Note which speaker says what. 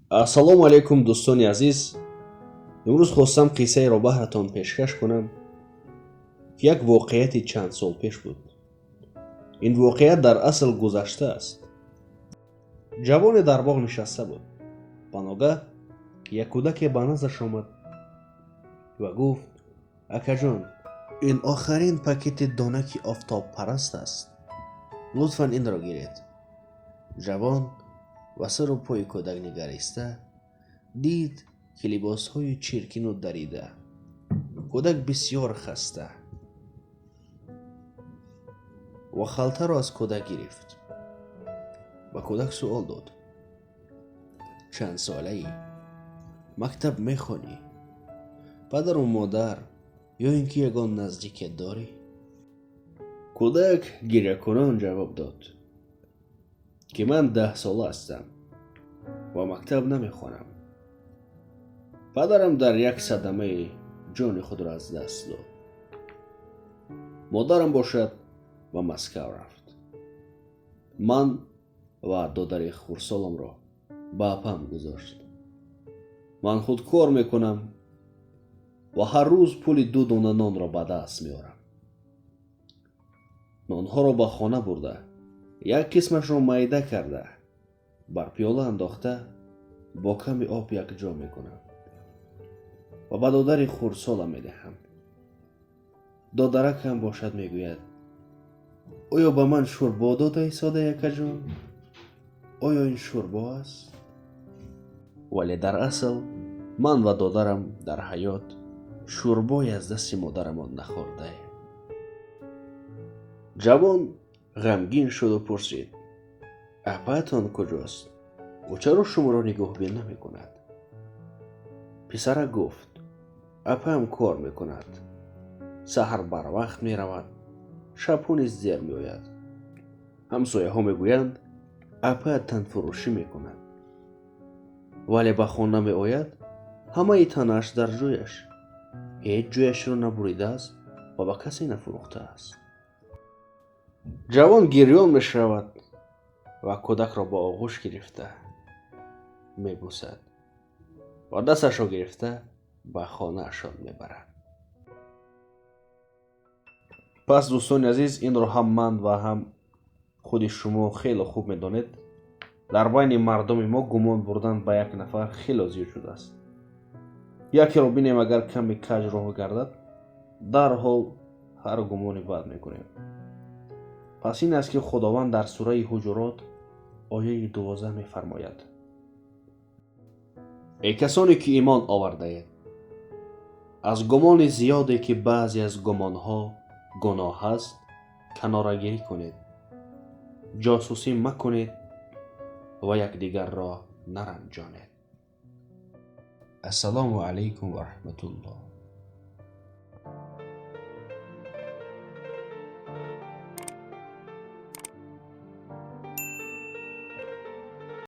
Speaker 1: Ассалому алайкум, дӯстони азиз. Имрӯз хостам қиссаеро баҳратон пешкаш кунам, ки як воқеияти чанд сол пеш буд. Ин воқеият дар асл гузашта аст. Ҷавоне дар боғ нишаста буд. Ба ногаҳ як кӯдаке ба наздаш омад ва гуфт: «Акаҷон, ин охирин пакети донаки Офтобпараст аст, лутфан инро гиред». Ҷавон ба сару пои кӯдак нигариста дид, ки либосҳои чиркину дарида, кӯдак бисёр хаста, ва халтаро аз кӯдак гирифт. Ба кӯдак суол дод: «Чанд солаӣ? Мактаб мехонӣ? Падару модар ё ин ки ягон наздике дорӣ?» Кӯдак гирякунон ҷавоб дод, ки ман 10-сола ҳастам ва мактаб намехонам. Падарам дар як садамаи ҷони худро аз даст дод. Модарам бошад, ба Москав рафт. Ман ва додари хурдсоламро ба апам гузошт. Ман худ кор мекунам ва ҳар рӯз пули ду дона нонро ба даст меорам. Нонҳоро ба хона бурда, як қисмашро майда карда, бар пиёла андохта, бо ками об якҷо мекунам ва ба додари хурдсолам медиҳам. Додаракам бошад, мегӯяд: «Оё ба ман шӯрбо дода истодаӣ, акаҷон? Оё ин шӯрбо аст?» Вале дар асл ман ва додарам дар ҳаёт шӯрбое аз дасти модарамон нахӯрдаем. Ҷавон ғамгин шуду пурсид: «Апаатон куҷост? Ӯ чаро шуморо нигоҳбин намекунад?» Писарак гуфт: «Апаам кор мекунад, саҳар барвақт меравад, шабҳо низ дер меояд. Ҳамсояҳо мегӯянд, апаат танфурӯшӣ мекунад, вале ба хона меояд, ҳамаи танааш дар ҷояш, ҳеҷ ҷояшро набуридааст ва ба касе нафурӯхтааст». Ҷавон гирён мешавад ва кӯдакро ба оғӯш гирифта мебӯсад ва дасташро гирифта ба хонаашон мебарад. Пас, дӯстони азиз, инро ҳам ман ва ҳам худи шумо хеле хуб медонед: дар байни мардуми мо гумон бурдан ба як нафар хеле зиёд шудааст. Якеро бинем, агар каме каҷ роҳ гардад, дарҳол ҳар гумони бад мекунем. Пас ин аст, ки Худованд дар сураи Ҳуҷурот, ояи 12 мефармояд: «Эй касоне ки имон овардаед, аз гумони зиёде, ки баъзе аз гумонҳо гуноҳ аст, канорагирӣ кунед, ҷосусӣ макунед ва якдигарро наранҷонед». Ассалому алайкум ва раҳматуллоҳ.